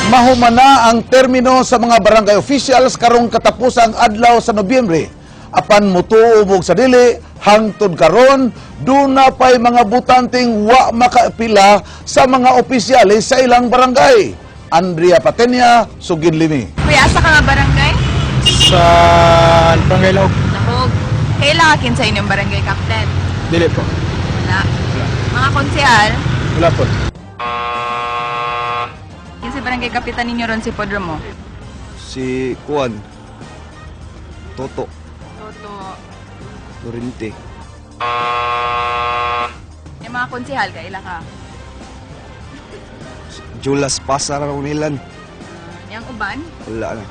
Mahumana ang termino sa mga barangay officials karong katapusang adlaw sa Nobyembre. Apan mutuo mo sa dili, hangtod karon duna pay mga butanteng wa makaapila sa mga opisyales sa ilang barangay. Andrea Patenia, sugid limi. Kuya, asa ka nga barangay? Sa Barangay Laog. Lahog. Kaila ka kinsa inyong barangay captain? Dili po. Wala. Mga konsehal, Wala po. Kinsa barangay kapitan ninyo ron si Podromo? Si Kuan. Toto. Toto. Torinte. Yung mga konsehal, kaila ka? Julas Pasar Unilan. Yang uban? Wala na.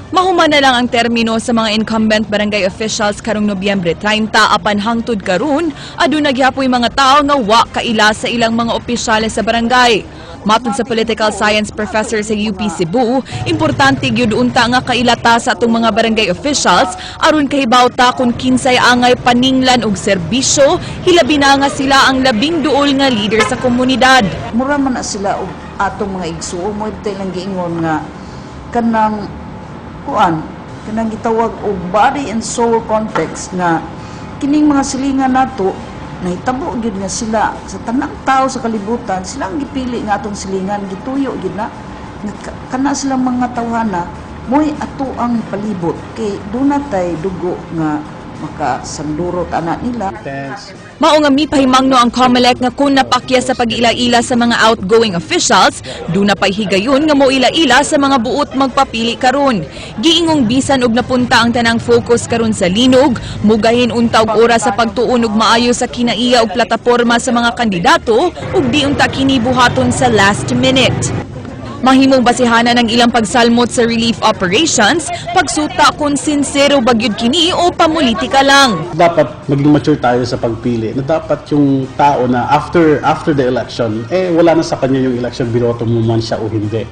Mahuma na lang ang termino sa mga incumbent barangay officials karong Nobyembre 30, apan hangtod karon aduna gyapoy mga tao nga wa kaila sa ilang mga opisyales sa barangay. Matod sa political science professor sa UP Cebu, importante gyud unta nga kailata sa atong mga barangay officials aron kahibaw ta kung kinsay angay paninglan og serbisyo, hilabi na nga sila ang labing duol nga leader sa komunidad. Mura man na sila og atong mga igsuon mo lang giingon nga kanang kuan, kanang gitawag og body and soul context nga kining mga silingan nato, nahitabo gyud nga sila sa tanang tao sa kalibutan, sila ang gipili nga atong silingan, gituyo gyud na nga kana silang mga tawhana mo'y ato ang palibot kay duna tay dugo nga makasandurot ana nila. Mao nga mipahimangno ang COMELEC nga kung napakya sa pag-ila-ila sa mga outgoing officials, duna pa'y higayon nga moila-ila sa mga buot magpapili karon. Giingong bisan og napunta ang tanang focus karon sa linog, mugahin unta og oras sa pagtuon og maayo sa kinaiya og plataporma sa mga kandidato ug di unta kini buhaton sa last minute. Mahimong basihanan ang ilang pagsalmot sa relief operations, pagsuta kung sinsero ba gyud kini o pamulitika lang. Dapat maging mature tayo sa pagpili na dapat yung tao na after the election, eh wala na sa kanya yung election, binoto mo man siya o hindi.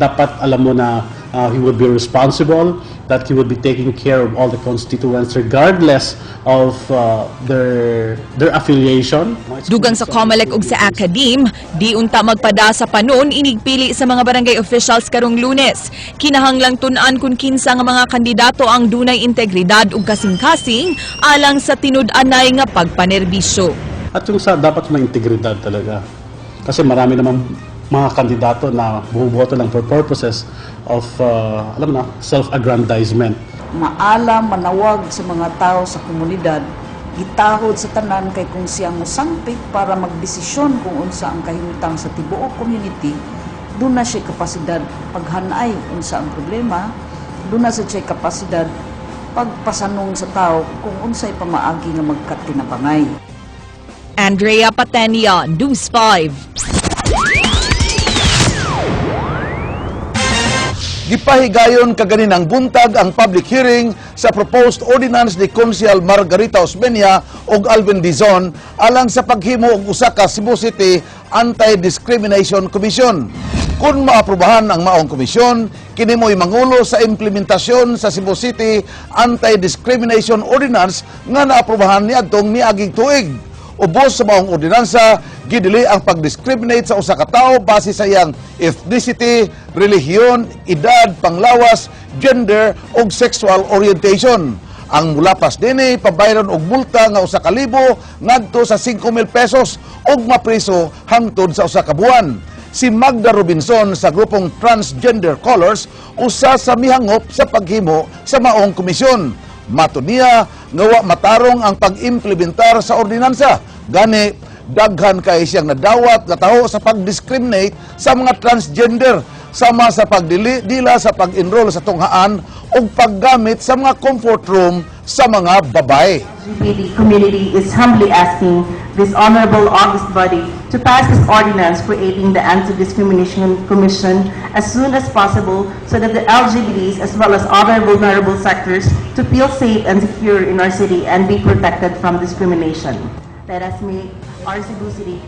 Dapat alam mo na he would be responsible, that he would be taking care of all the constituents regardless of their affiliation. Dugang sa COMELEC ug sa Academe, di unta magpada sa panon inigpili sa mga barangay officials karong Lunes. Kinahanglang tun-an kung kinsa nga mga kandidato ang dunay integridad ug kasing-kasing alang sa tinud-anay nga pagpanerbisyo. At yung sa dapat may integridad talaga. Kasi marami namang mga kandidato na bumoboto lang for purposes of, alam na, self-aggrandizement. Maalam manawag sa mga tao sa komunidad, gitahod sa tanan kay kung siyang mosangpit para magdesisyon kung unsa ang kahimtang sa tibuok community, doon na siya kapasidad paghanay unsa ang problema, doon na siya kapasidad pagpasanong sa tao kung unsay pamaagi nga magkatinabangay. Andrea Patenia, News 5. Gipahigayon kaganinang buntag ang public hearing sa proposed ordinance ni Konsehal Margarita Osmeña ug Alvin Dizon alang sa paghimo og usa ka Cebu City Anti-Discrimination Commission. Kung maaprubahan ang maong komisyon, kini mo'y mangulo sa implementasyon sa Cebu City Anti-Discrimination Ordinance nga naaprubahan niadtong niaging tuig. Ubos sa maong ordinansa, gidili ang pag-discriminate sa usa ka tawo base sa iyang ethnicity, relihiyon, edad, panglawas, gender ug sexual orientation. Ang mulapas dinhi pabayron og multa nga 1,000 ngadto sa 5,000 pesos ug mapriso hangtod sa 1 ka buwan. Si Magda Robinson sa grupong Transgender Colors usa sa mihangop sa paghimo sa maong komisyon. Matod niya nga wa matarong ang pag-implementar sa ordinansa. Gani, daghan kay siyang nadawat nga taho sa pag-discriminate sa mga transgender sama sa pagdili dila sa pag-enroll sa tunghaan ug paggamit sa mga comfort room sa mga babae. LGBT community is humbly asking this honorable august body to pass this ordinance creating the Anti-Discrimination Commission as soon as possible so that the LGBTs as well as other vulnerable sectors to feel safe and secure in our city and be protected from discrimination. Let us make our Cebu City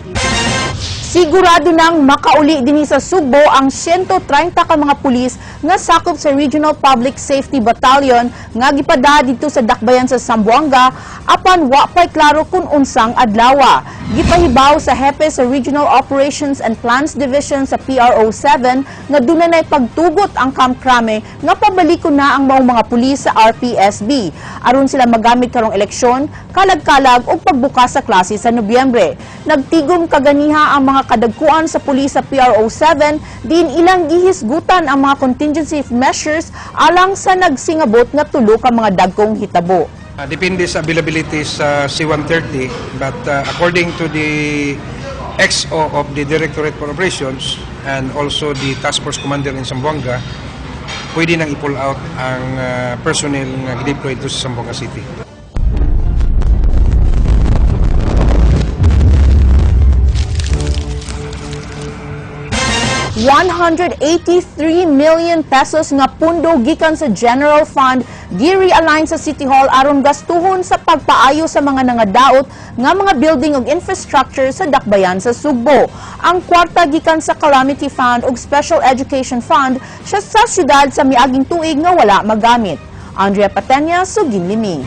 Sigurado nang makauli dinhi sa Sugbo ang 130 ka mga pulis nga sakop sa Regional Public Safety Battalion nga gipada didto sa dakbayan sa Zamboanga, apan wa pa'y klaro kung unsang adlawa. Gipahibaw sa hepe sa Regional Operations and Plans Division sa PRO 7 nga duna nay pagtugot ang Camp Crame nga pabalikon na ang maong mga pulis sa RPSB aron sila magamit karong eleksyon, kalag-kalag ug pagbukas sa klase sa Nobyembre. Nagtigom kaganiha ang mga kadagkuan sa pulis sa PRO 7 diin ilang gihisgutan ang mga contingency measures alang sa nagsingabot nga tulo ka mga dagkong hitabo. Depende sa availability sa C-130, but according to the XO of the Directorate for Operations and also the Task Force Commander in Zamboanga, pwede nang i-pull out ang personnel nga deployed to sa Zamboanga City. ₱183 million nga pundo gikan sa General Fund gi-realign sa City Hall aron gastuhon sa pagpaayo sa mga nangadaot nga mga building ug infrastructure sa dakbayan sa Sugbo. Ang kwarta gikan sa Calamity Fund ug Special Education Fund siya sa syudad sa miaging tuig nga wala magamit. Andrea Patenya, Suginlimi.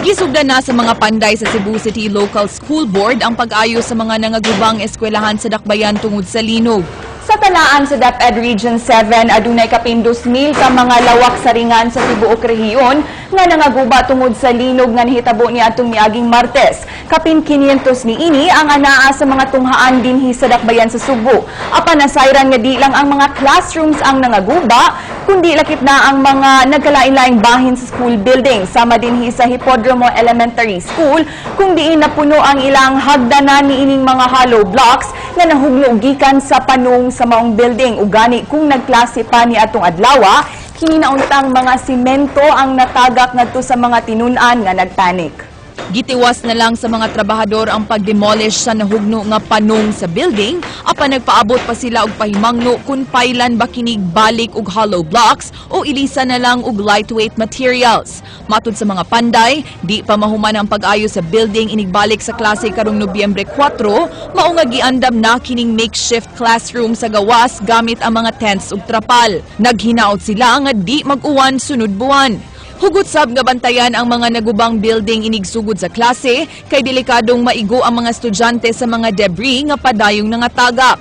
Gisugdan na sa mga panday sa Cebu City Local School Board ang pag-ayo sa mga nangagubang eskwelahan sa dakbayan tungod sa linog. Sa talaan sa DepEd Region 7, adunay kapin 2,000 ka mga lawak sa ringan sa tibuok rehiyon nga nangaguba tungod sa linog nga nahitabo niadtong miaging Martes. Kapin 500 niini ang anaa sa mga tunghaan dinhi sa dakbayan sa Sugbo. Apan nasayran nga di lang ang mga classrooms ang nangaguba, kundi lakip na ang mga nagkalain-laing bahin sa school building. Sama dinhi sa Hipodromo Elementary School, kung diin napuno ang ilang hagdanan niining mga hollow blocks nga nahugno gikan sa panong sa maong building. Ugani kung nagklase pa ni atong adlawa, kini na untang mga simento ang natagak ngadto sa mga tinun-an nga nagpanik. Gitiwas na lang sa mga trabahador ang pagdemolish sa nahugno nga panong sa building apan nagpaabot pa sila og pahimangno kung pailan ba kinig balik og hollow blocks o ilisa na lang og lightweight materials. Matud sa mga panday, di pa mahuman ang pag-ayo sa building inigbalik sa klase karong Nobyembre 4, mao nga giandam na kining makeshift classroom sa gawas gamit ang mga tents ug trapal. Naghinaot sila nga di mag-uwan sunod buwan. Hugot sab nga bantayan ang mga nagubang building inigsugod sa klase kay delikadong maigo ang mga estudyante sa mga debris nga padayong nangatagak.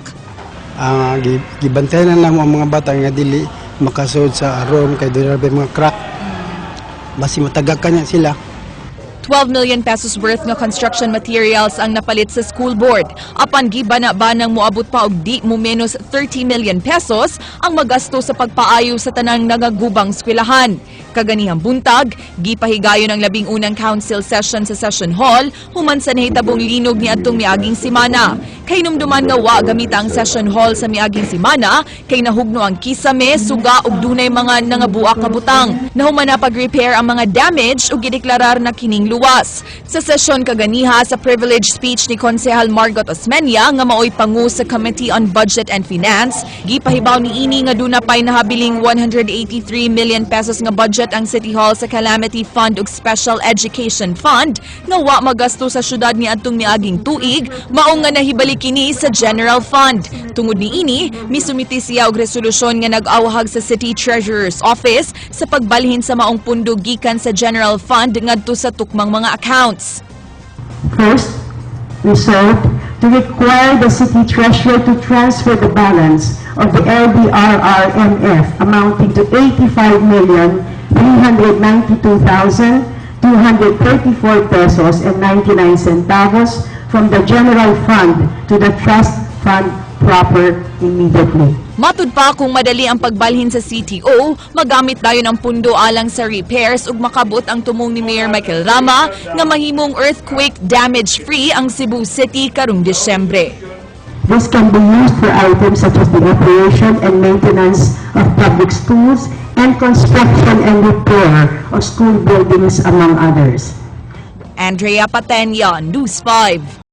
Ang gibantayan na lang ang mga bata nga dili makasud sa room kay doon mga crack. Basi matagak kanya sila. ₱12 million worth nga construction materials ang napalit sa school board. Apan gibana-banang moabot pa og di mo menos ₱30 million ang magasto sa pagpaayo sa tanang nagagubang eskwelahan. Kaganihang buntag, gipahigayon ang 11na council session sa session hall human sa nahitabong linog ni adtong miaging simana. Kahinumduman nga wa gamita ang session hall sa miaging simana kay nahugno ang kisame, suga ug dunay mga nangabuak nga butang. Nahuman na pag-repair ang mga damage ug gideklarar na kining luwas. Sa sesyon kaganiha, sa privilege speech ni Konsehal Margot Osmeña nga maoy pangu sa Committee on Budget and Finance, gipahibaw niini nga duna pay nahabiling ₱183 million nga budget ang City Hall sa Calamity Fund ug Special Education Fund nga wa magasto sa syudad ni adtong miaging tuig, mao nga nahibalik kini sa General Fund. Tungod niini, misumiti siya og resolusyon nga nag-awhag sa City Treasurer's Office sa pagbalhin sa maong pundo gikan sa General Fund ngadto sa tukmang mga accounts. First, resolved to require the city treasurer to transfer the balance of the LDRRMF amounting to ₱85,392,234.99 from the general fund to the trust fund proper immediately. Matud pa, kung madali ang pagbalhin sa CTO, magamit dayon ang pundo alang sa repairs ug makabot ang tumong ni Mayor Michael Rama nga mahimong earthquake damage free ang Cebu City karong Disyembre. This can be used for items such as the operation and maintenance of public schools and construction and repair of school buildings, among others. Andrea Patenya, News 5.